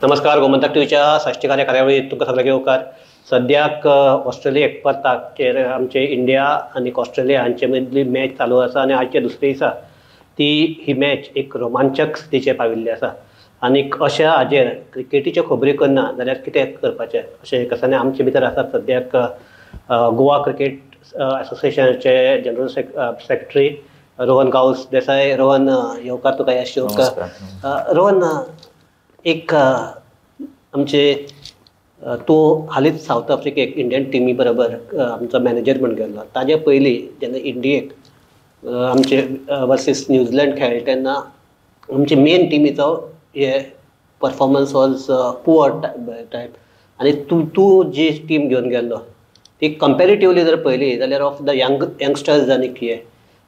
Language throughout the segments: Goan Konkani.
नमस्कार, गोमंतक टीव्हीच्या साश्टीकार कार्यावळीत तुमकां सगळ्यांक येवकार. सद्याक ऑस्ट्रेलिया एकपर्ताचेर आमचे इंडिया आनी ऑस्ट्रेलिया हांचे मदली मॅच चालू आसा आनी आजचे दुसरे दिसा ती ही मॅच एक रोमांचक स्थितीचेर पाविल्ली आसा. आनीक अशा हाजेर क्रिकेटीच्यो खबरी करना जाल्यार कितें करपाचें अशें एक आसा. आनी आमचे भितर आसात सद्याक गोवा क्रिकेट असोसिएशनाचे जनरल सेक्रेटरी रोहन गांवस देसाय. रोहन, येवकार तुका ह्या शोक. रोहन, एक आमचे तूं हालींच सावथ आफ्रिकेक इंडियन टिमी बरोबर आमचो मॅनेजर म्हण गेल्लो. ताजे पयलीं जेन्ना इंडियेक आमचे वर्सीस न्यूझीलंड खेळ्ळे तेन्ना आमचे मेन टिमीचो हे परफॉर्मन्स वॉज पुअर टायप. आनी तूं जी टीम घेवन गेल्लो ती कंपेरेटिवली जर पळयली जाल्यार ऑफ the youngsters आनी हे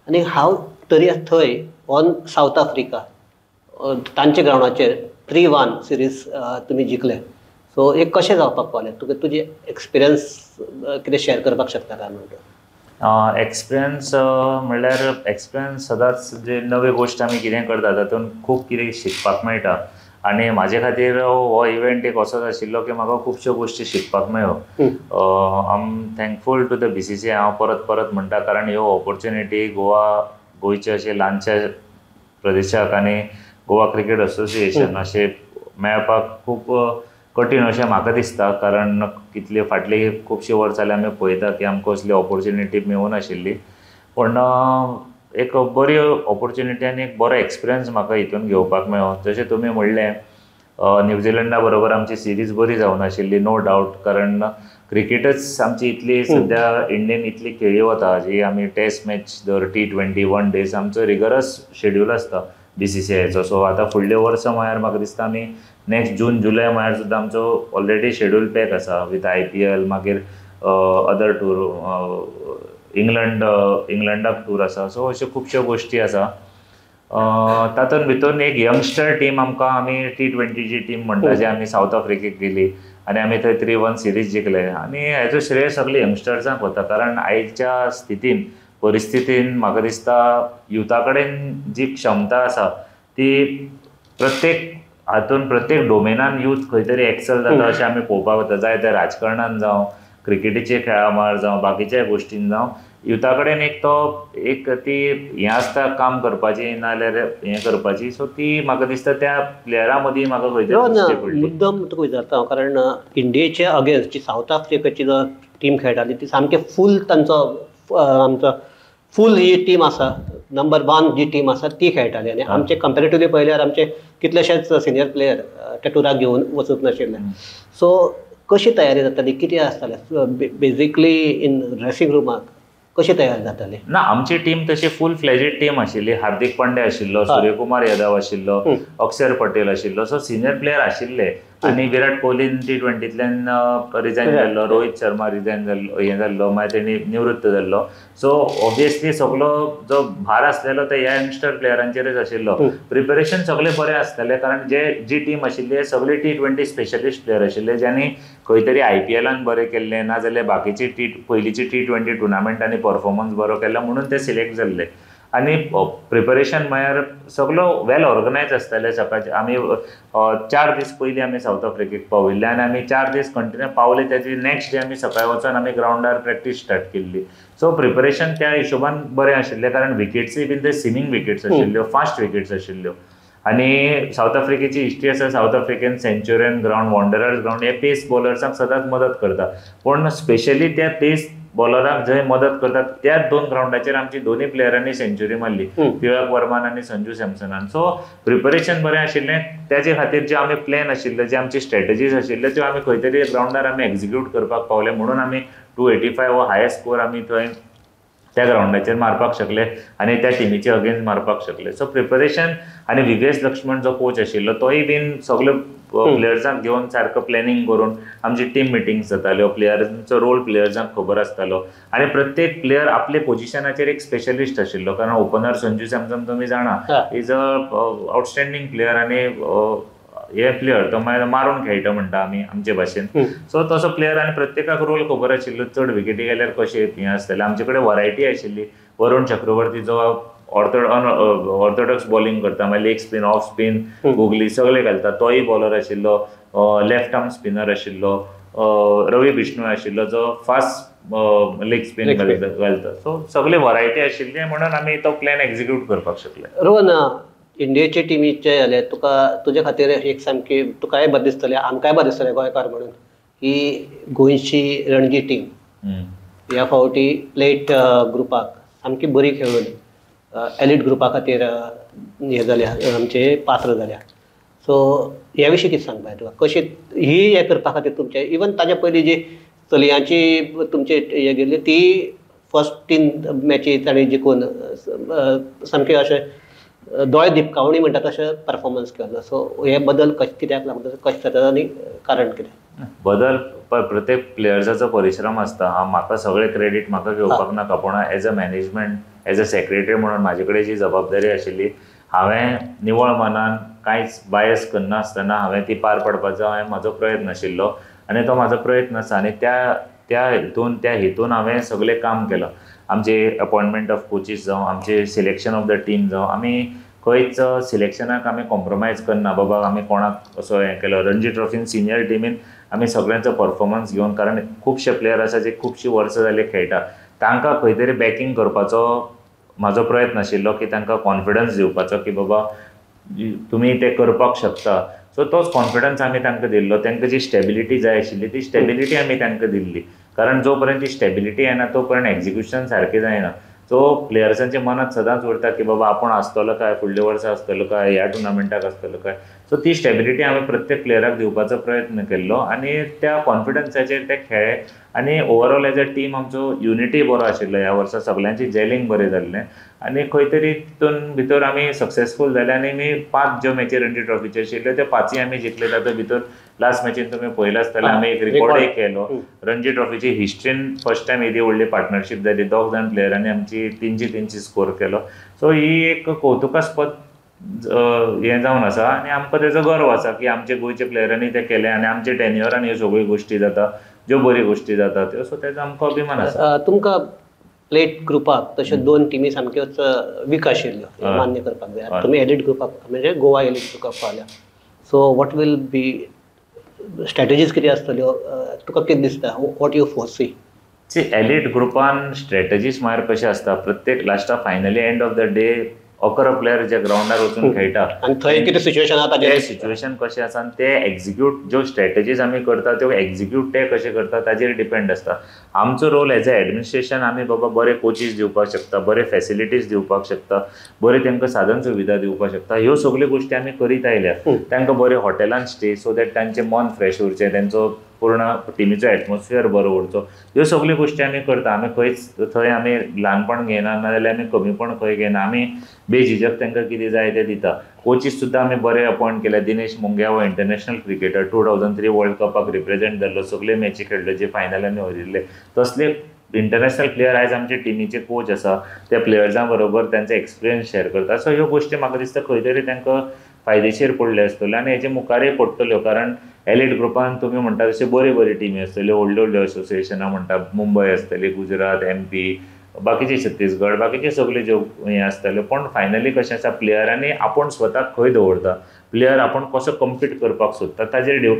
आनी हांव तरी थंय ऑन सावथ आफ्रिका तांच्या ग्रावंडाचेर 3-1 सिरीज तुमी जिखले. सो एक कशें जावपाक पावलें? तुका तुजी एक्सपिरियन्स कितें शेअर करपाक शकता काय म्हणटा? एक्सपिरियन्स म्हणल्यार एक्सपिरियन्स सदांच जे नवी गोश्ट आमी कितें करता तातूंत खूब कितें शिकपाक मेळटा. आनी म्हाजे खातीर हो इव्हेंट एक असोच आशिल्लो की म्हाका खुबश्यो गोश्टी शिकपाक मेळ्ळ्यो. I am thankful to the BCCI. हांव परत परत म्हणटा, कारण ह्यो ऑपोर्चुनिटी गोंयचे अशे ल्हानशा प्रदेशाक आनी गोवा क्रिकेट असोसिएशन अशें मेळपाक खूब कठीण अशें म्हाका दिसता. कारण कितले फाटली खुबशीं वर्सां जाल्यार आमी पळयता की आमकां असली ऑपोर्चुनिटी मेळूं नाशिल्ली. पूण एक बरी ऑपोर्चुनिटी आनी एक बरो एक्सपिरियन्स म्हाका हितून घेवपाक मेळ्ळो. जशें तुमी म्हणलें, न्यूझिलंडा बरोबर आमची सिरीज बरी जावनाशिल्ली, नो डावट. कारण क्रिकेटच आमची इतली सद्या इंडियन इतली खेळी वता जी आमी टेस्ट मॅच धर, T20, one days, आमचो रिगरस शेड्यूल आसता बीसीसीआयचो. सो आतां फुडले वर्सां म्हळ्यार म्हाका दिसता आमी नेक्स्ट जून जुलय म्हळ्यार सुद्दां आमचो ऑलरेडी शेड्यूल पॅक आसा विथ आयपीएल, मागीर अदर टूर, इंग्लंड इंग्लंडाक टूर आसा. सो अश्यो खुबश्यो गोश्टी आसा. तातूंत भितर एक यंगस्टर टीम आमकां आमी टी20ची टीम म्हणटा जी आमी सावथ आफ्रिकेक गेली आनी आमी थंय 3-1 सिरीज जिखले. आनी हेजो श्रेय सगळे यंगस्टर्सांक वता, कारण आयच्या स्थितीन परिस्थितीन म्हाका दिसता युथा कडेन जी क्षमता आसा ती प्रत्येक हातून प्रत्येक डोमेनान यूथ खंय तरी एक्सल जाता अशें आमी पळोवपाक वता. जाय ते राजकारणान जावं, क्रिकेटीच्या खेळा मळार जावं, बाकीच्या गोश्टीन जावं, युथा कडेन एक तो एक ती हें आसता काम करपाची नाजाल्यार हें करपाची. सो ती म्हाका दिसता त्या प्लेयरा मदीं म्हाका खंय तरी दिश्टी पडली. मुद्दम तुका विचारता हांव, कारण इंडियेचे अगेन्स्ट जी सावथ आफ्रिकेची जो टीम खेळटाली ती सामकी फूल तांचो आमचो फूल ही टीम आसा, नंबर 1 जी टीम आसा ती खेळटाली. आनी आमचे कंपेरेटिवली पळयल्यार आमचे कितलेशेच सिनियर प्लेयर त्या टुराक घेवन वचूंक नाशिल्ले. सो कशी तयारी जाताली, कितें आसतालें बेजिकली इन ड्रेसिंग रुमाक कशी तयार जाताली? ना, आमची टीम तशी फूल फ्लेजेड टीम आशिल्ली. हार्दिक पांड्या आशिल्लो, सूर्यकुमार यादव आशिल्लो, अक्षर पटेल आशिल्लो. सो सिनियर प्लेयर आशिल्ले. आनी विराट कोहलीन टी20तल्यान रिजायन जाल्लो, रोहित शर्मा रिजायन जाल्लो, हें जाल्लो, मागीर तेणी निवृत्त जाल्लो. सो ऑब्वियसली सगलो जो भार आसलेलो ते ह्या यंगस्टर प्लेयरांचेरच आशिल्लो. प्रिपेरेशन सगळें बरें आसतालें, कारण जे जी टीम आशिल्ली सगळे टी20 स्पेशलिस्ट प्लेयर आशिल्ले, ज्यांनी खंय तरी आयपीएलान बरें केल्लें ना जाल्यार बाकीची पयलींची टी20 टुर्नामेंटांनी परफॉर्मन्स बरो केल्लो म्हणून ते सिलेक्ट जाल्ले. आनी प्रिपरेशन म्हळ्यार सगलो वेल ऑर्गनायज आसतालें. सकाळचे आमी 4 दीस पयलीं आमी सावथ आफ्रिकेक पाविल्ले आनी आमी 4 दीस कंटिन्यू पावले. तेजे नेक्स्ट डे आमी सकाळी वचोन आमी ग्रावंडार प्रॅक्टीस स्टार्ट केल्ली. सो प्रिपरेशन त्या हिशोबान बरें आशिल्लें, कारण विकेट्सूय बीन ते सिमींग विकेट्स आशिल्ल्यो, फास्ट विकेट्स आशिल्ल्यो. आनी सावथ आफ्रिकेची हिस्ट्री आसा, south आफ्रिकेन Centurion ground, wanderers ground हे पेस बॉलर्सांक सदांच मदत करता. पूण स्पेशली त्या पेस बॉलराक जंय मदत करतात त्याच 2 ग्रावंडाचेर आमची दोनूय प्लेयरांनी सेंच्युरी मारली, तिळक वर्मान आनी संजू सॅमसनान. सो प्रिपरेशन बरें आशिल्लें. तेजे खातीर जे आमी प्लॅन आशिल्ले, जे आमची स्ट्रेटजीज आशिल्ल्यो त्यो आमी खंय तरी ग्रावंडार आमी एक्जिक्यूट करपाक पावले, म्हणून आमी 285 हो हायस्ट स्कोर आमी थंय त्या ग्रावंडाचेर मारपाक शकले आनी त्या टिमीचे अगेन्स्ट मारपाक शकले. सो प्रिपरेशन आनी विवेश लक्ष्मण जो कोच आशिल्लो तोय बीन सगळे प्लेयर्सांक घेवन सारको प्लॅनिंग करून आमची टीम मिटिंग्स जाताल्यो, प्लेयर्सांचो रोल प्लेयर्सांक खबर आसतालो आनी प्रत्येक प्लेयर आपले पोजिशनाचेर एक स्पेशलिस्ट आशिल्लो. कारण ओपनर संजू सॅमसन तुमी जाणा is a outstanding player आनी हे प्लेयर तो मागीर मारून खेळटा म्हणटा आमी आमचे भाशेन. सो तसो प्लेयर आनी प्रत्येकाक रोल खबर आशिल्लो, चड विकेटी गेल्यार कशें हें आसतलें. आमचे कडेन वरायटी आशिल्ली. वरुण चक्रवर्ती जो ऑर्थोडॉक्स बॉलिंग करता, मागीर leg spin, off spin, googly सगळे घालता, तोय बॉलर आशिल्लो. लेफ्ट आर्म स्पिनर आशिल्लो रवी बिश्नोय आशिल्लो जो फास्ट लेग स्पिन घालता. सो सगळे वरायटी आशिल्ली म्हणून आमी तो प्लॅन एक्झिक्यूट करपाक शकले. रोहन, इंडियेचे टिमीचे जाल्यार तुका तुजे खातीर एक सामकी तुकाय बरें दिसतलें, आमकांय बरें दिसतलें गोंयकार म्हणून की गोंयची रणजी टीम ह्या फावटी प्लेट ग्रुपाक सामकी बरी खेळून एलिट ग्रुपा खातीर हे जाल्या, आमचे पात्र जाल्या. सो ह्या विशीं कितें सांगपा तुका, कशी ही हें करपा खातीर तुमचे इवन ताच्या पयलीं जी चलयांची तुमचे हे गेल्ली ती फर्स्ट 3 मॅची ताणें जिखून सामकें अशें दोळे दिपकावणी म्हणटा तशें परफॉर्मन्स केलो. सो हे बदल कशें कित्याक लागून कशें जाता आनी कारण कितें? बदल प्रत्येक प्लेयर्साचो परिश्रम आसता. हांव म्हाका सगळें क्रेडीट म्हाका घेवपाक नाका, पूण as a management as a secretary म्हणून म्हाजे कडेन जी जबाबदारी आशिल्ली हांवें निवळ मनान कांयच बायस करनासतना हांवें ती पार पाडपाचो हांवें म्हाजो प्रयत्न आशिल्लो आनी तो म्हाजो प्रयत्न आसा. आनी त्या त्या हितून त्या हितून हांवें सगळें काम केलां. आमचे अपॉयंटमेंट ऑफ कोचीस जावं, आमचे सिलेक्शन ऑफ the team जावं, आमी खंयच सिलेक्शनाक आमी कॉम्प्रोमायज करना. बाबा आमी कोणाक असो हें केलो. रणजी ट्रॉफीन सिनियर टिमीन आमी सगळ्यांचो परफॉर्मन्स घेवन, कारण खुबशे प्लेयर आसा जे खुबशीं वर्सां जालीं खेळटा, तांकां खंय तरी बॅकींग करपाचो म्हाजो प्रयत्न आशिल्लो की तांकां कॉन्फिडन्स दिवपाचो की बाबा तुमी तें करपाक शकता. सो तोच कॉन्फिडन्स आमी तांकां दिल्लो. तांकां जी स्टेबिलिटी जाय आशिल्ली ती स्टेबिलिटी आमी तांकां दिल्ली, कारण जो पर्यंत ती स्टेबिलिटी येना तो पर्यंत एक्झिक्युशन सारकें जायना. सो प्लेयर्सांच्या मनांत सदांच उरता की बाबा आपूण आसतलो काय, फुडल्या वर्सा आसतलो काय, ह्या टुर्नामेंटाक आसतलो काय. सो ती स्टेबिलिटी हांवें प्रत्येक प्लेयराक दिवपाचो प्रयत्न केल्लो आनी त्या कॉन्फिडन्साचेर ते खेळ्ळे. आनी ओवरऑल एज अ टीम आमचो युनिटी बरो आशिल्लो ह्या वर्सा, सगळ्यांची जेलिंग बरें जाल्लें आनी खंय तरी तितून भितर आमी सक्सेसफूल जाले. आनी आमी 5 ज्यो मॅची रणजी ट्रॉफीच्यो आशिल्ल्यो त्यो 5 आमी जिखले. तातूंत भितर लास्ट मॅचीन तुमी पळयलां आसतलें आमी एक रिकॉर्डूय केलो. रणजी ट्रॉफीची हिस्ट्रीन फर्स्ट टायम येदी व्हडली पार्टनरशीप जाली, 2 जाण प्लेयरांनी आमची 300 स्कोर केलो. सो ही एक कौतुकास्पद हें जावन आसा आनी आमकां तेजो गर्व आसा की आमचे गोंयच्या प्लेयरांनी तें केलें आनी आमच्या टेन्युअरान ह्यो सगळ्यो गोश्टी जाता, ज्यो बऱ्यो गोश्टी जाता त्यो. सो तेजो आमकां अभिमान आसा. तुमकां प्लेट ग्रुपाक तश्यो 2 टिमी सामक्योच वीक आशिल्ल्यो मान्य करपाक जाय. तुमी एलिट ग्रुपाक म्हणजे गोवा एलिट ग्रुपाक पावल्या. So what will be strategies कितें आसतल्यो, तुका कितें दिसता, what you foresee? See, elite ग्रुपान स्ट्रॅटजीज म्हळ्यार कशें आसता, प्रत्येक लास्टाक finally end of the day 11 player जे ग्रावंडार वचून खेळटा आनी थंय कितें सिच्युएशन आसा ते सिच्युएशन कशें आसा आनी ते एक्झिक्यूट ज्यो स्ट्रॅटजीज आमी करता त्यो एक्झिक्यूट ते कशे करता ताजेर डिपेंड आसता. आमचो रोल एज अ एडमिनिस्ट्रेशन आमी बाबा बरे कोचीस दिवपाक शकता, बरे फॅसिलिटीज दिवपाक शकता, बरे तांकां साधन सुविधा दिवपाक शकता. ह्यो सगल्यो गोश्टी आमी करीत आयल्या. तांकां बरे हॉटेलान स्टे सो that तांचें मन फ्रेश उरचें, तांचो पूर्ण टिमीचो एटमॉस्फियर बरो उरचो, ह्यो सगल्यो गोश्टी आमी करता. आमी खंयच थंय आमी ल्हानपण घेयना, नाजाल्यार आमी कमीपण खंय घेयना. आमी बेझिजक तांकां कितें जाय तें दिता. कोचीस सुद्दां आमी बरे अपॉयंट केले. दिनेश मुंग्या हो इंटरनॅशनल क्रिकेटर, 2003 वर्ल्ड कपाक रिप्रेझेंट जाल्लो, सगळे मॅची खेळ्ळ्यो जे फायनलांनी हरिल्ले, तसले इंटरनॅशनल प्लेयर आयज आमचे टिमीचे कोच आसा. त्या प्लेयर्सां बरोबर तांचो एक्सपिरियन्स शेअर करता. सो ह्यो गोश्टी म्हाका दिसता खंय तरी तांकां फायदेशीर पडल्यो आसतल्यो आनी हेजे मुखारय पडटल्यो. कारण एलिट ग्रुपान तुमी म्हणटा तशे बऱ्यो बऱ्यो टिमी आसतल्यो, व्हडल्यो व्हडल्यो एसोसिएशनां म्हणटा, मुंबय आसतली, गुजरात, MP, बाकीचे छत्तीसगड, बाकीचे सगळे ज्यो हें आसतल्यो. पूण फायनली कशें आसा, प्लेयरांनी आपूण स्वताक खंय दवरता, प्लेयर आपूण कसो कम्पीट करपाक सोदता ताजेर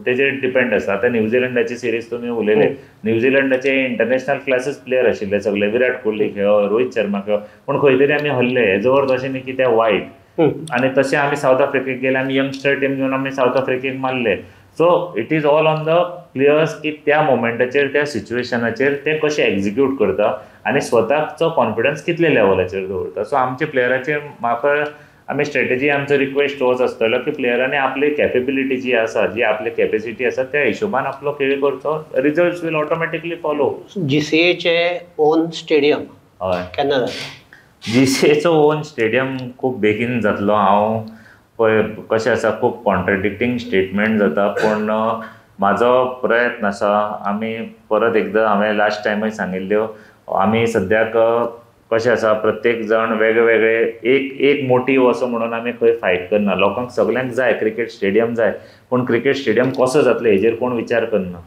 तेजेर डिपेंड आसा. आतां न्यूझिलंडाची सिरीज तुमी उलयले, न्यूझिलंडाचे इंटरनॅशनल क्लासीस प्लेयर आशिल्ले सगळे, विराट कोहली खेळ, रोहित शर्मा खेळ, पूण खंय तरी आमी हरले. हेजो अर्थ अशें न्ही की ते वायट. आनी तशें आमी सावथ आफ्रिकेक गेले, आमी यंगस्टर टीम घेवन आमी सावथ आफ्रिकेक मारले. So it is all on the players की त्या मोमेंटाचेर, त्या सिच्युएशनाचेर ते कशे एक्झिक्यूट करता आनी स्वताचो कॉन्फिडन्स कितले लेवलाचेर दवरता. सो आमचे प्लेयराचेर म्हाका आमी स्ट्रेटजी, आमचो रिक्वेस्ट होच आसतलो की प्लेयरांनी आपली कॅपेबिलिटी जी आसा, जी आपली कॅपेसिटी आसा त्या हिशोबान आपलो खेळ करचो. Results will automatically follow. जीसीएचे own stadium हय केन्ना जाता? जीसीएचो ओन स्टेडियम खूब बेगीन जातलो. हांव पळय कशें आसा, खूब कॉन्ट्रडिक्टींग स्टेटमेंट जाता, पूण म्हाजो प्रयत्न आसा. आमी परत एकदां हांवें लास्ट टायमय सांगिल्ल्यो, आमी सद्याक कशें आसा, प्रत्येक जाण वेगळे वेगळे एक एक मोटीव असो म्हणून आमी खंय फायट करना. लोकांक सगल्यांक जाय क्रिकेट स्टेडियम जाय, पूण क्रिकेट स्टेडियम कसो जातलो हेजेर कोण विचार करना.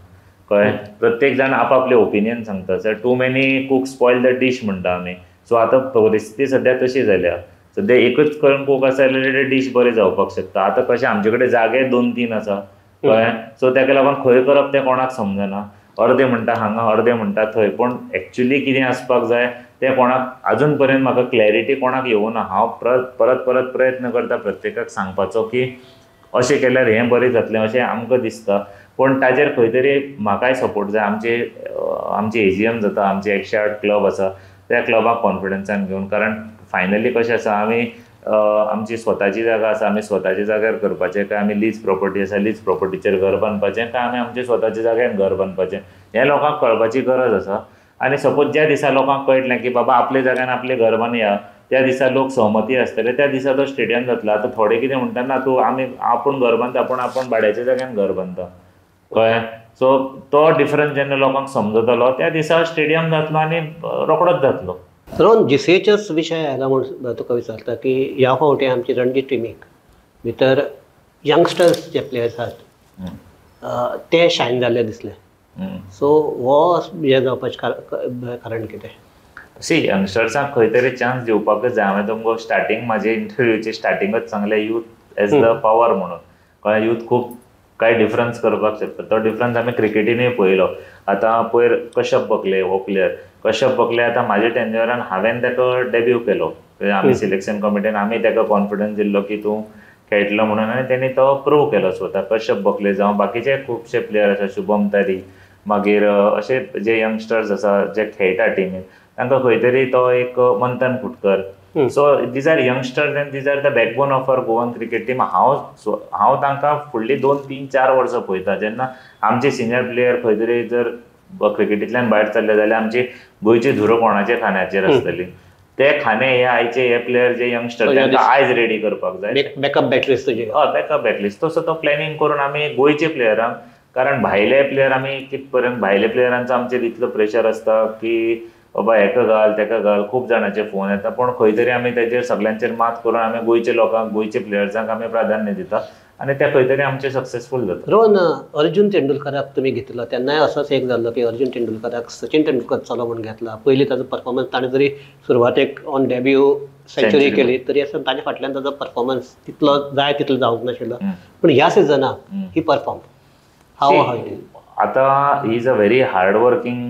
कळ्ळें? प्रत्येक जाण आपआपलें ओपिनियन सांगता. Sir, too many cook spoil the dish म्हणटा आमी. सो आतां परिस्थिती सद्या तशी जाल्या. सद्या एकच करून कूक आसा जाल्यार डीश बरें जावपाक शकता. आतां कशें आमचे कडेन जागे 2-3 आसा, कळ्ळें? सो ताका लागून खंय करप तें कोणाक समजना. अर्दे म्हणटा हांगा, अर्दे म्हणटा थंय, पूण एक्चुली कितें आसपाक जाय तें कोणाक अजून पर्यंत म्हाका क्लॅरिटी कोणाक येवना. हांव परत परत प्रयत्न करता प्रत्येकाक सांगपाचो की अशें केल्यार हें बरें जातलें अशें आमकां दिसता, पूण ताजेर खंय तरी म्हाकाय सपोर्ट जाय. आमचे आमची एजीएम जाता, आमचे 108 क्लब आसा, त्या क्लबाक कॉन्फिडन्सान घेवन, कारण फायनली कशें आसा, आमी आमची स्वताची जागा आसा, आमी स्वताच्या जाग्यार करपाचें काय आमी लीज प्रॉपर्टी आसा लीज प्रॉपर्टीचेर घर बांदपाचें काय आमी आमच्या स्वताच्या जाग्यार घर बांदपाचें, हें लोकांक कळपाची गरज आसा. आनी सपोज ज्या दिसा लोकांक कळटलें की बाबा आपल्या जाग्यान आपलें घर बांदया, त्या दिसा लोक सहमती आसतले, त्या दिसा तो स्टेडियम जातलो. आतां थोडे कितें म्हणटा, ना तूं आमी आपूण घर बांदता पूण आपूण भाड्याच्या जाग्यान घर बांदता, कळ्ळें? सो तो डिफरन्स जेन्ना लोकांक समजतलो त्या दिसा स्टेडियम जातलो आनी रोखडोच जातलो. रोहन, जीसीएचोच विशय आयला म्हूण तुका विचारता की ह्या फावटी आमची रणजी टिमीक भितर यंगस्टर्स जे प्लेयर्स आसात ते शायन जाल्ले दिसले, सो हो हें जावपाचें कारण कितें? सी, यंगस्टर्सांक खंय तरी चान्स दिवपाकच जाय. हांवें तुमकां स्टार्टींग म्हाजे इंटरव्यूचे स्टार्टिंगच सांगलें, यूथ एज the power म्हणून. कळ्ळें? यूथ खूब कांय डिफरन्स करपाक शकता. तो डिफरन्स आमी क्रिकेटीनूय पळयलो. आतां पयर कश्यप बकले हो प्लेयर, कश्यप बकले आतां म्हाज्या टेन्युअरान हांवें ताका डेब्यू केलो, आमी सिलेक्शन कमिटीन आमी ताका कॉन्फिडन्स दिल्लो की तूं खेळटलो म्हणून, आनी तेणी तो प्रूव केलो स्वता. कश्यप बकले जावं बाकीचे खुबशे प्लेयर आसा, शुभम तारी, मागीर अशे जे यंगस्टर्स आसा जे खेळटा टिमीन तांकां खंय तरी तो एक Manthan Khutkar. So these are youngsters and these are the backbone of our Goan cricket team. हांव तांकां फुडलीं 2, 3, 4 वर्सां पळयता. जेन्ना आमचे सिनियर प्लेयर खंय तरी जर क्रिकेटींतल्यान भायर सरले जाल्यार आमची गोंयची धुरो कोणाच्या खांद्याचेर आसतली, ते खांदे हे आयचे हे प्लेयर जे यंगस्टर तांकां आयज रेडी करपाक जाय. बॅकअप बॅटलीस तुजी, हय बॅकअप बॅटलीस. तसो तो प्लॅनिंग करून आमी गोंयचे प्लेयरांक, कारण भायले प्लेयर आमी कित पर्यंत भायले प्लेयरांचो आमचेर इतलो प्रेशर आसता की बाबा हेका घाल तेका घाल, खूब जाणांचे फोन येता, पूण खंय तरी आमी तेजेर सगल्यांचेर मात करून आमी गोंयचे लोकांक, गोंयचे प्लेयर्सांक आमी प्राधान्य दिता आनी ते खंय तरी आमचे सक्सेसफूल जाता. रोहन, अर्जुन तेंडुलकराक तुमी घेतलो तेन्नाय असोच एक जाल्लो की अर्जुन तेंडुलकराक सचिन तेंडुलकर चलो म्हूण घेतला. पयलीं ताजो परफॉर्मन्स, ताणें जरी सुरवातेक ऑन डेब्यू सेंच्युरी केली तरी आसतना ताज्या फाटल्यान ताजो परफॉर्मन्स तितलो जाय तितलो जावंक नाशिल्लो, पूण ह्या सिजनाक ही परफॉर्म हाव हाव आतां he is a very hard working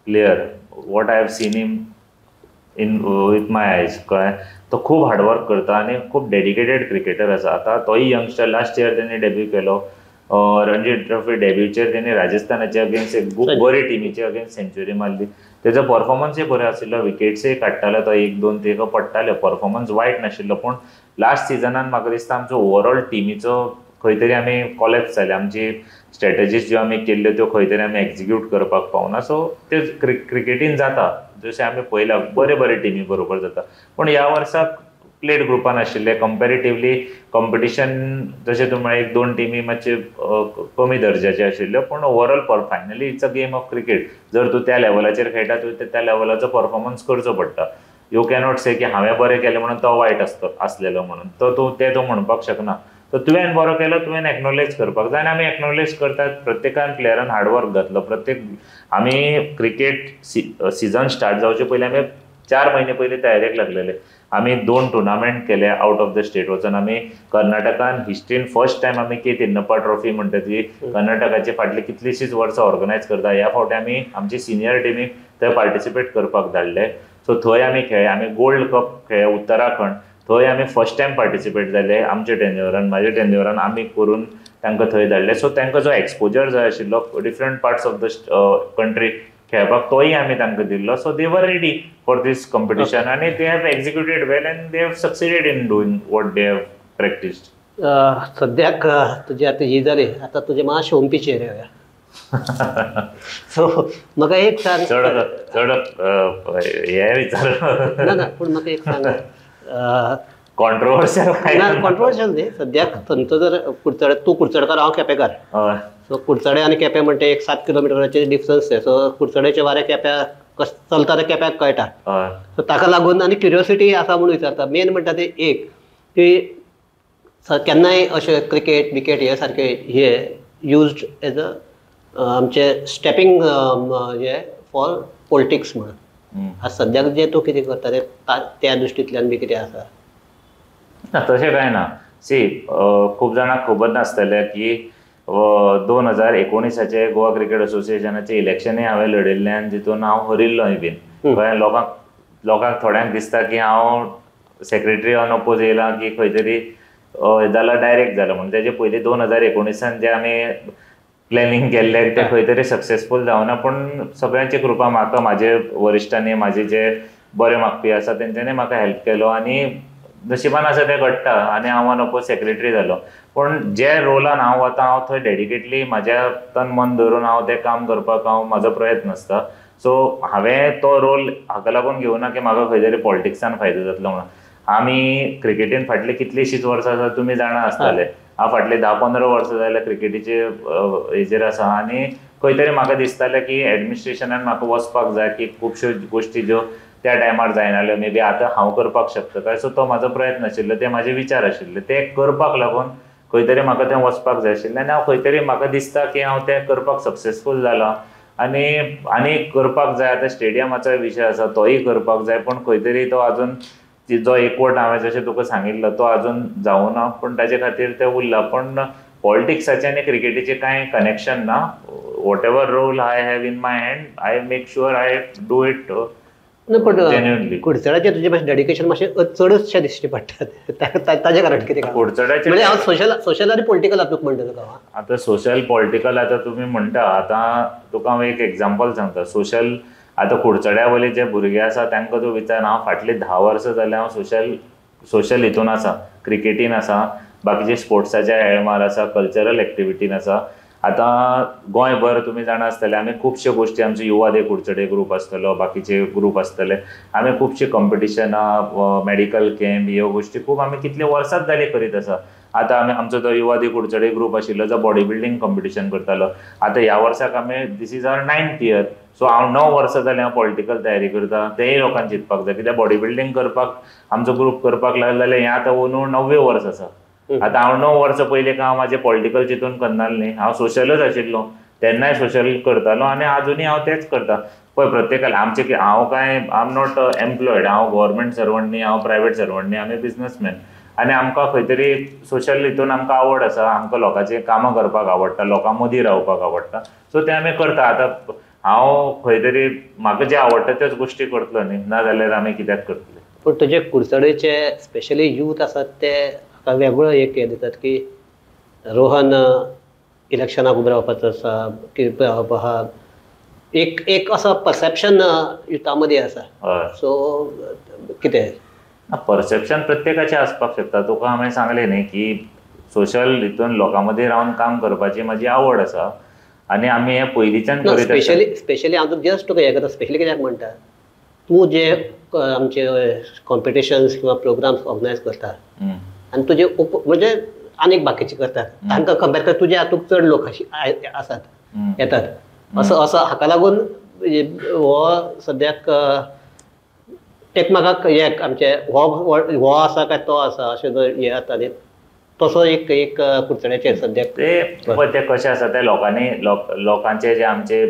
player. What I have seen him in with my eyes, कळ्ळें? तो खूब हार्डवर्क करता आनी खूब डेडिकेटेड क्रिकेटर आसा. आतां तोय यंगस्टर, लास्ट इयर तेणी डेब्यू केलो रणजी ट्रॉफी डेब्यूचेर, तेणी राजस्थानाचे अगेन्स्ट एक बरी टिमीचे अगेन्स्ट सेंच्युरी मारली. तेजो परफॉर्मन्सूय बरो आशिल्लो, विकेट्सूय काडटालो तो, 1, 2 तेका पडटाले, परफॉर्मन्स वायट नाशिल्लो. पूण लास्ट सिजनान म्हाका दिसता आमचो ओवरऑल टिमीचो खंय तरी आमी कॉलेप्स जाले, आमची स्ट्रेटजीज ज्यो आमी केल्ल्यो त्यो खंय तरी आमी एक्जिक्यूट करपाक पावना. सो ते क्रिकेटीन जाता, जशें आमी पळयलां बरे बरे टिमी बरोबर जाता, पूण ह्या वर्साक प्लेट ग्रुपान आशिल्ले कंपेरेटिवली कॉम्पिटिशन जशें तुमी म्हळें 1, 2 टिमी मातशे कमी दर्जाचे आशिल्ल्यो, पूण overall finally it's a game of cricket. जर तूं त्या लेवलाचेर खेळटा तुवें त्या लेवलाचो परफॉर्मन्स करचो पडटा. You cannot से की हांवें बरें केलें म्हणून तो वायट आसलेलो म्हणून तो तूं तें तूं म्हणपाक शकना. सो तुवें बरो केलो, तुवें एक्नॉलेज करपाक जाय आनी आमी एक्नॉलेज करतात. प्रत्येकान प्लेयरान हार्डवर्क घातलो. प्रत्येक आमी क्रिकेट सिजन स्टार्ट जावचे पयलीं आमी 4 म्हयने पयलीं तयारेक लागलेले. आमी 2 टुर्नामेंट केले आउट ऑफ the state वचून. आमी कर्नाटकान हिस्ट्रीन फर्स्ट टायम आमी के तिन्नप्पा ट्रॉफी म्हणटा ती कर्नाटकाची फाटली कितलीशीच वर्सां ऑर्गनायज करता. ह्या फावटी आमी आमची सिनियर टिमीक थंय पार्टिसिपेट करपाक धाडले. सो थंय आमी खेळ्ळे, आमी गोल्ड कप खेळ्ळे उत्तराखंड, थंय आमी फर्स्ट टायम पार्टिसिपेट जाले आमच्या टेन्युअरान, म्हाज्या टेन्युअरान आमी करून तांकां थंय धाडले. सो तांकां जो एक्सपोजर जाय आशिल्लो different parts of the country खेळपाक तोय आमी तांकां दिल्लो. So they were ready for this competition आनी they have executed well and they have succeeded in doing what they have practised. सद्याक तुजी आतां ही जाली, आतां तुजें मातशें ओमपीचेर येवया. सो म्हाका एक सांग, चड चड हें विचार ना ना, पूण म्हाका एक सांग, कॉन्ट्रोवर्शियल ना, कॉन्ट्रोवर्शियल न्ही. सद्याक थंयचो जर कुडचडे, तूं कुडचडकार, हांव केपेकार, सो कुडचडे आनी केपें म्हणटा एक 7 किलोमिटराचे डिफरन्स. सो कुडचड्याचे वारें केप्या कशें चलता तें केप्याक कळटा. सो ताका लागून आनी क्युरियोसिटी आसा म्हणून विचारता. मेन म्हणटा तें एक की केन्नाय अशें क्रिकेट बिकेट हे सारके हे युज्ड एज अ आमचे स्टेपींग हे फॉर पॉलिटिक्स म्हणून आज सद्याक जे तूं कितें करता तें त्या दृश्टींतल्यान बी कितें आसा? ना, तशें कांय ना. सी, खूब जाणांक खबर नासतलें की 2019 गोवा क्रिकेट असोसिएशनाचे इलेक्शनूय हांवें लढिल्लें आनी तितून हांव हरिल्लोय बीन. कळ्ळें, लोकांक थोड्यांक दिसता की हांव सेक्रेटरी अनओपोज येयला की खंय तरी जाला, डायरेक्ट जाला म्हणून. तेजे पयलीं 2019 जे आमी प्लॅनिंग केल्लें तें खंय तरी सक्सेसफूल जावना, पूण सगळ्यांची कृपा म्हाका, म्हाजे वरिश्ठांनी, म्हाजे जे बरे मागपी आसा तेंच्यांनी म्हाका हेल्प केलो आनी नशिबान आसा तें घडटा आनी हांव अनओपोज सेक्रेटरी जालो. पूण जे रोलान हांव वता हांव थंय डेडिकेटली म्हाज्या तन मन धरून हांव तें काम करपाक हांव म्हाजो प्रयत्न आसता. सो हांवें तो रोल हाका लागून घेवना की म्हाका खंय तरी पॉलिटिक्सान फायदो जातलो म्हणून. आमी क्रिकेटीन फाटली कितलीशींच वर्सां आसा तुमी जाणा आसतले, हांव फाटले 10-15 वर्सां जाल्यार क्रिकेटीचे हेजेर आसा आनी खंय तरी म्हाका दिसतालें की एडमिनिस्ट्रेशनान म्हाका वचपाक जाय की खुबश्यो गोश्टी ज्यो त्या टायमार जायनाल्यो मे बी आतां हांव करपाक शकता काय. सो तो म्हाजो प्रयत्न आशिल्लो, ते म्हाजे विचार आशिल्ले, ते करपाक लागून खंय तरी म्हाका तें वचपाक जाय आशिल्लें आनी हांव खंय तरी म्हाका दिसता की हांव तें करपाक सक्सेसफूल जालां आनी आनी करपाक जाय. आतां स्टेडियमाचोय विशय आसा, तोय करपाक जाय, पूण खंय तरी तो आजून जो एकवट हांवें जशें तुका सांगिल्लो तो आजून जावना, पूण ताजे खातीर तें उरलां. पूण पॉलिटिक्साचें आनी क्रिकेटीचें कांय कनेक्शन ना. Whatever role I have in my hand I make sure I do it. पण कुडचड्याचें तुजें मातशें डेडिकेशन मातशें चडच दिश्टी पडटा, ताजें कारण कितें? कुडचड्याचें म्हणजे हांव सोशल सोशल आनी पॉलिटिकल हातूंत म्हणटा तुका. आतां सोशल पॉलिटिकल आतां तुमी म्हणटा, आतां तुका हांव एक एग्जाम्पल सांगता. सोशल आतां कुडचड्या वयले जे भुरगे आसा तांकां तूं विचार, हांव फाटलीं 10 वर्सां जाल्यार हांव सोशल सोशल हितून आसा, क्रिकेटीन आसा, बाकीचे स्पोर्ट्साच्या हेळमार आसा, कल्चरल एक्टिविटीन आसा. आतां गोंयभर तुमी जाणा आसतले आमी खुबश्यो गोश्टी, आमचे युवा दे कुडचडे ग्रूप आसतलो, बाकीचे ग्रूप आसतले, आमी खुबशीं कॉम्पिटिशनां, मेडिकल कॅम्प, ह्यो गोश्टी खूब आमी कितले वर्सांच जाली करीत आसा. आतां आमी आमचो तो युवा दे कुडचडे ग्रूप आशिल्लो जो बॉडी बिल्डींग कॉम्पिटिशन करतालो, आतां ह्या वर्साक आमी this is our 9th year. So हांव 9 वर्सां जालीं हांव पॉलिटिकल तयारी करता, तेंय लोकांक चिंतपाक जाय कित्याक बॉडी बिल्डींग करपाक आमचो ग्रूप करपाक लागलो जाल्यार हें आतां अंदू 9वें वर्स आसा. आतां हांव 9 वर्सां पयलीं हांव म्हाजें पॉलिटिकल चिंतून करनासलें न्ही, हांव सोशलच आशिल्लो, तेन्नाय सोशल करतालो आनी आजुनूय हांव तेंच करता. पळय प्रत्येकान आमचें हांव कांय I am not employed, हांव गव्हर्मेंट सर्वंट न्ही, हांव प्रायवेट सर्वंट न्ही, आमी बिजनसमॅन आनी आमकां खंय तरी सोशल हितून आमकां आवड आसा, आमकां लोकांचें कामां करपाक आवडटा, लोकां मदीं रावपाक आवडटा, सो तें आमी करता. आतां हांव खंय तरी म्हाका जें आवडटा त्योच गोश्टी करतलो न्ही, ना जाल्यार आमी कित्याक करतले. पूण तुजे कुडचडेचे स्पेशली यूथ आसात ते वेगळो एक हें दितात की रोहन इलेक्शनाक उबो रावपाचो आसा, की एक एक असो परसेप्शन युथा मदीं आसा. सो कितें परसेप्शन प्रत्येकाचें आसपाक शकता. तुका हांवें सांगलें न्ही की सोशल हितून लोकां मदीं रावन काम करपाची म्हाजी आवड आसा आनी आमी हें पयलींच्यान करीत. स्पेशली स्पेशली हांव जस्ट तुका हें करता, स्पेशली कित्याक म्हणटा, तूं जे आमचे कॉम्पिटिशन्स किंवा प्रोग्राम्स ऑर्गनायज करता आनी तुजे म्हणजे आनीक बाकीचे करतात तांकां कंपेर कर, तुजे हातूंत चड लोक आसात येतात, असो असो हाका लागून हो सद्याक एक म्हाका हे आमचे हो हो आसा काय तो आसा अशें जर हें जाता न्ही तसो एक एक कुडचड्याचेर सद्याक ते पळय ते कशें आसा ते लोकांनी लोकांचे जे आमचे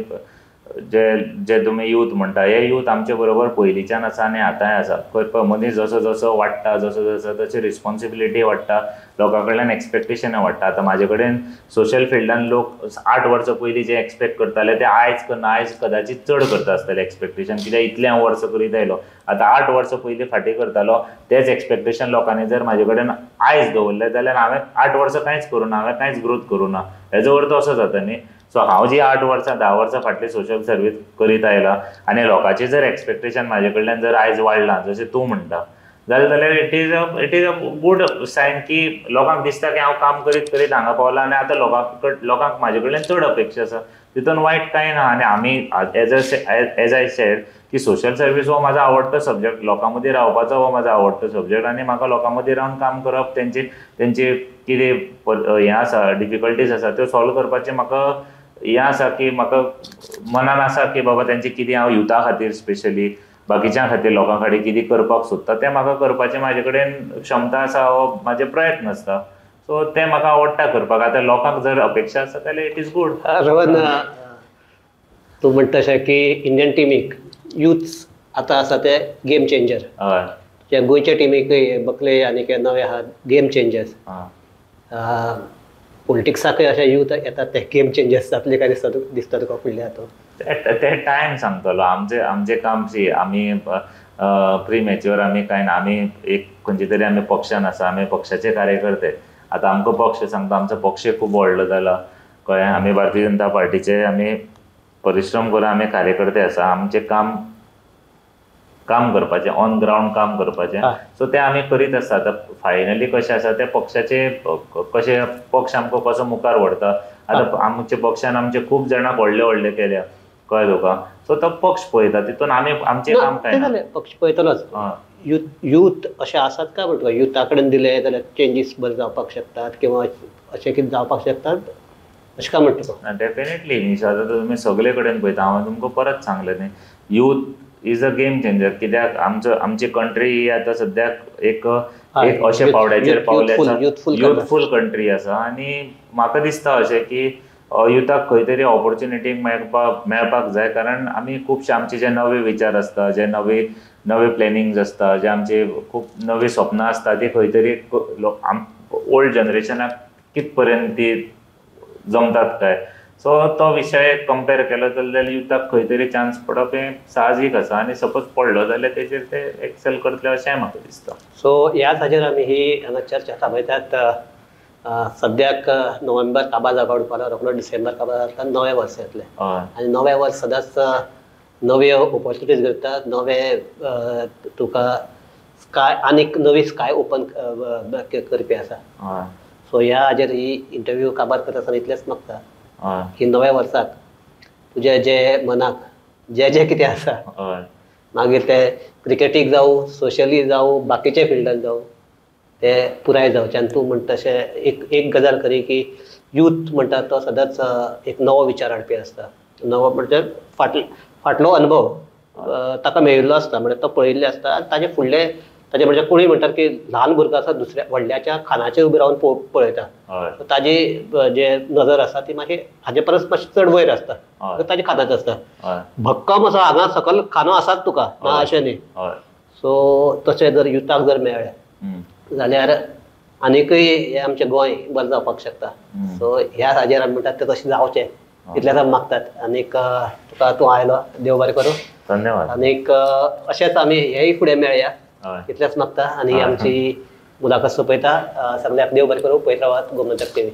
जे जे तुमी यूथ म्हणटा हे यूथ आमचे बरोबर पयलींच्यान आसा आनी आतांय आसा. पळय मनीस जसो जसो वाडटा जसो जसो तशी रिस्पोन्सिबिलिटी वाडटा, लोकां कडल्यान एक्सपेक्टेशनां वाडटा. आतां म्हाजे कडेन सोशल फिल्डान लोक 8 वर्सां पयलीं जे एक्सपेक्ट करताले ते आयज करना, आयज कदाचीत चड करता आसतले एक्सपेक्टेशन, कित्याक इतलें हांव वर्सां करीत आयलो. आतां 8 वर्सां पयलीं फाटीं करतालो तेच एक्सपेक्टेशन लोकांनी जर म्हाजे कडेन आयज दवरलें जाल्यार हांवें 8 वर्सां कांयच करूं ना, हांवें कांयच ग्रोथ करूं ना, हेजो अर्थ असो जाता न्ही. सो हांव जी 8 वर्सां 10 वर्सां फाटली सोशल सर्वीस करीत आयला आनी लोकांचें जर एक्सपेक्टेशन म्हाजे कडल्यान जर आयज वाडलां जशें तूं म्हणटा जाल्यार it is a good sign की लोकांक दिसता की हांव काम करीत करीत हांगा पावलां आनी आतां लोकांक म्हाजे कडल्यान चड अपेक्षा आसा, तितून वायट कांय ना. आनी आमी एज I said की सोशल सर्वीस हो म्हाजो आवडटो सब्जॅक्ट, लोकां मदीं रावपाचो हो म्हाजो आवडटो सब्जॅक्ट आनी म्हाका लोकां मदीं रावन काम करप, तेंचे तेंचे कितें हें आसा डिफिकल्टीज आसा त्यो सॉल्व करपाचें म्हाका हें आसा की म्हाका मनान आसा की बाबा तेंचें कितें हांव युथा खातीर स्पेशली बाकीच्या खातीर लोकां खातीर कितें करपाक सोदता तें म्हाका करपाचें म्हाजे कडेन क्षमता आसा, हो म्हाजे प्रयत्न आसता. सो तें म्हाका आवडटा करपाक. आतां लोकांक जर अपेक्षा आसा जाल्यार it is good. Rohan, तूं म्हणटा अशें की इंडियन टिमीक यूथ आतां आसा ते गेम चेंजर, हय, गोंयच्या टिमीकय बकले आनी नवे आहा गेम चेंजर्स. पॉलिटिक्साकय अशें यूथ येतात ते गेम चेंजर्स जातले काय दिसता दिसता तुका फुडल्या हातूंत? ते टायम सांगतलो. आमचे आमचें काम सी आमी प्री मॅच्युअर, आमी कांय ना, आमी एक खंयचे तरी आमी पक्षान आसा, आमी पक्षाचे कार्यकर्ते. आतां आमकां पक्ष सांगता, आमचो पक्ष खूब व्हडलो जाला, कळ्ळें? आमी भारतीय जनता पार्टीचे आमी परिश्रम करून आमी कार्यकर्ते आसा. आमचें काम काम करपाचें, ऑन ग्रावंड काम करपाचें, सो तें आमी करीत आसता. आतां फायनली कशें आसा तें पक्षाचे कशें पक्ष आमकां कसो मुखार व्हरता. आतां आमच्या पक्षान आमचे खूब जाणांक व्हडले व्हडले केल्या, कळ्ळें तुका? सो तो पक्ष पळयता, तितून आमी आमचें काम काय ना, पक्ष पळयतलोच. यूथ अशें आसात काय म्हणटा युथा कडेन दिलें जाल्यार चेंजीस बरें जावपाक शकतात किंवा अशें कितें जावपाक शकतात अशें काय म्हणटा तुका? डेफिनेटली न्ही, आतां तुमी सगळे कडेन पळयता, हांवें तुमकां परत सांगलें न्ही, youth is a game changer. कित्याक आमचो आमची कंट्री ही आतां सद्याक एक एक अशे पावड्याचेर पावल्या, युथफूल कंट्री आसा. आनी म्हाका दिसता अशें की युथाक खंय तरी ऑपॉर्च्युनिटी मेळपाक जाय, कारण आमी खुबशे आमचे जे नवे विचार आसता, जे नवे नवे प्लॅनिंग्स आसता, जे आमचे खूब नवी स्वप्नां आसता, ती खंय तरी ओल्ड जनरेशनाक कित पर्यंत ती जमतात काय. सो तो विशय कंपेर केलो जाल्यार युथाक खंय तरी चान्स पडप हें साहजीक आसा, आनी सपोज पडलो जाल्यार तेजेर ते एक्सेल करतले अशेंय म्हाका दिसता. सो ह्याच हाजेर आमी ही हांगा चर्चा थांबयतात. सद्याक नोव्हेंबर काबार जावपा पावला, रोखडो डिसेंबर काबार जाता, नवें वर्स येतलें आनी नवें वर्स सदांच नव्यो ऑपॉर्च्युनिटीज करता, नवे तुका स्काय आनीक नवी स्काय ओपन करपी आसा. सो ह्या हाजेर ही इंटरव्यू काबार करता आसतना इतलेंच मागता की नव्या वर्साक तुजे जे मनाक जे जे कितें आसा, मागीर ते क्रिकेटीक जावं, सोशली जावं, बाकीचे फिल्डान जावं, ते पुराय जावचें. आनी तूं म्हणटा तशें एक एक गजाल खरी की यूथ म्हणटा तो सदांच एक नवो विचार हाडपी आसता. नवो म्हणजे फाटलो अनुभव ताका मेळिल्लो आसता, म्हणजे तो पळयिल्लो आसता आनी ताजे फुडले ताजे म्हणजे कोणूय म्हणटात की ल्हान भुरगो आसा दुसऱ्या व्हडल्याच्या खानाचेर उबे रावन पळयता, ताजी जे नजर आसा ती मातशी हाजे परस मातशी चड वयर आसता, ताजे खानाचेर आसता. भक्कम असो हांगा सकल खानो आसाच तुका ना अशें न्ही. सो तशें जर युथाक जर मेळ्ळें जाल्यार आनीकय हें आमचें गोंय बरें जावपाक शकता. सो ह्या हाजेर आमी म्हणटात तें तशें जावचें इतलेंच आमी मागतात. आनीक तुका तूं आयलो, देव बरें करूं, धन्यवाद. आनीक अशेंच आमी हेय फुडें मेळया इतलेंच मागता आनी आमची मुलाखत सोंपयता. सगळ्याक देव बरें करूं. पळयत रावात गोमंतक टीव्ही.